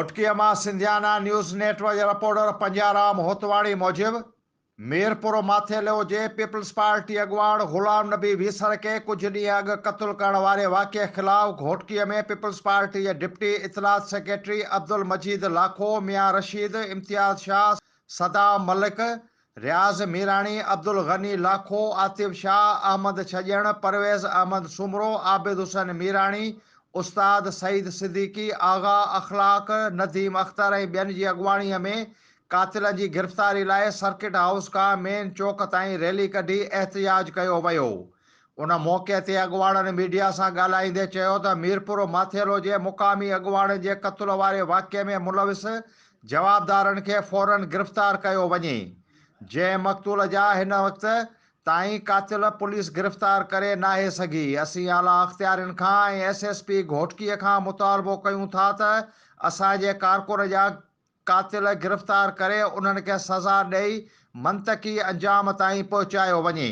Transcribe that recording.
گهوٽڪيء مان Sindhiana news net work جي رپورٽر پنجارام هوتواڻي موجب، ميرپور ماٿيلو جي پيپلز پارٽي اڳواڻ غلام نبي ويسر کي ڪجهه ڏينهن اڳ قتل ڪرڻ واري واقعي خلاف گهوٽڪيء ۾ پيپلز پارٽي جي ڊپٽي اطلاعات سيڪريٽري عبدالمجيد لاکو، ميان رشيد، امتياز شاهه، صدام ملڪ، رياض ميراڻي، عبدالغني لاکو، عاطف شاهه، احمد ڇڄڻ، پرويز احمد سومرو، عابد حسين ميراڻي، استاد سعيد صديقي، آغا اخلاق، نديم اختر ۽ ٻين جي اڳواڻيء ۾ قاتلن جي گرفتاري لاء سرڪٽ هائوس کان مين چوڪ تائين ريلي ڪڍي احتجاج ڪيو ويو. ان موقعي تي اڳواڻن ميڊيا سان ڳالهائيندي چيو ته ميرپور ماٿيلو جي مقامي اڳواڻن جي قتل واري واقعي ۾ ملوث جوابدارن کي فورن گرفتار ڪيو وڃي، جنهن مقتول جا هن وقت تائين قاتل پوليس گرفتار ڪري ناهي سگهي، اسين اعليٰ اختيارين کان ۽ ايس ايس پي گهوٽڪي کان مطالبو ڪيون ٿا ته اسان جي ڪارڪن جا قاتل گرفتار ڪري انهن کي سزا ڏئي منطقي انجام تائين پهچايو وڃي.